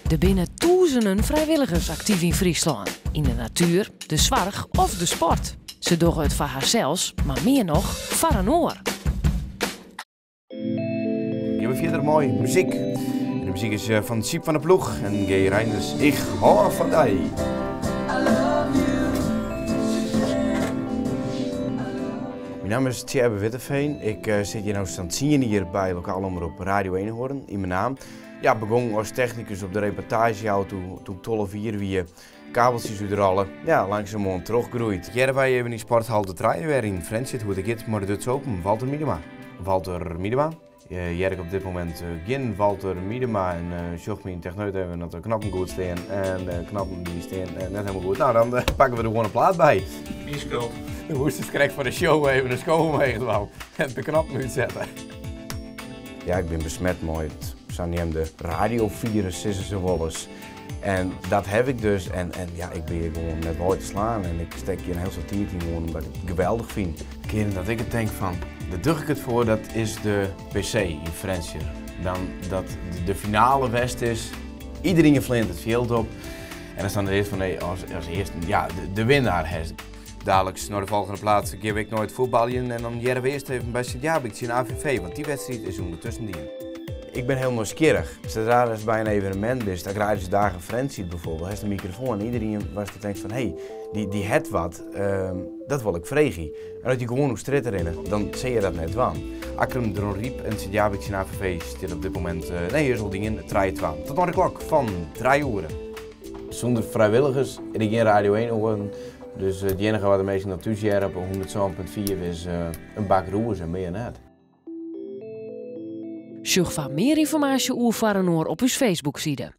Der binne tûzenen frijwilligers aktyf yn Fryslân. Yn de natuer, de soarch of de sport. Se dogge it foar harsels, mar mear noch foar in oar. Gean we fierder mei muzyk. En de muzyk is eh, fan Syb van der Ploeg en Gé Reinders. Ik hâld fan dy. Myn namme is Tjerbe Witteveen. Ik uh, sit hjir no sa'n 10 jier by lokale omrop Radio Eenhoorn yn Menaam. Ja, begûn as technikus op de reportageauto toen ik 12 jier wie. Kabeltsjes útrollen, ja, langsumoan trochgroeid. Hearre wy even yn sporthal De Trije wer yn Frjentsjer hoe't it giet mei de Dutch Open. Walter Miedema. Walter Miedema. Hear ik op dit momint gjin Walter Miedema en sjocht myn techneut even dat de knoppen goed stean. En de knoppen dy stean net helemaal goed. Nou, dan pakke we der gewoan in plaat by. Myn skuld. Do moast it krekt foar de show even in sko omheech dwaan en de knoppen útsette. Ja, ik bin besmet mei it saneamde radiofirus, sizze se wolris. En dat haw ik dus en, en ja, ik bin hjir gewoan net wei te slaan en ik stek hjir in hiel soad tiid yn gewoan omdat ik it geweldich fyn. De kearen dat ik it tink fan, dêr doch ik it foar, dat is de PC yn Frjentsjer. Dan dat de finale west is, iderien fleant it fjild op en dan staan der earst fan nee, as, as earsten, ja, de, de winnaar hast. Daliks nei de folgjende plaat gean we ek nei it fuotbaljen en dan hearre we earst even by Sint Jabik tsjin AVV, want dy wedstriid is ûndertusken dien. Ik bin hiel nijsgjirrich. Sadra ast by in evenemint bist, Agrarische Dagen Frjentsjer bijvoorbeeld, hast in mikrofoan en iderien watst tinkst fan hé, dy, dy hat wat, dat wol ik freegje. En as je gewoan oer strjitte rinne, dan sil je dat net dwaan. Akkrum Dronryp en Sint Jabik tsjin AVV stiet op dit momint, nee, is al dien, 3-2. Tot nei de klok fan 3 oere. Sûnder frijwilligers is der gjin Radio Eenhoorn. Dus it iennige wat de minsken dan thús hearre op 107.4 is in bak rûs en mear net. Sjoch foar mear ynformaasje oer Foar Inoar op ús Facebookside.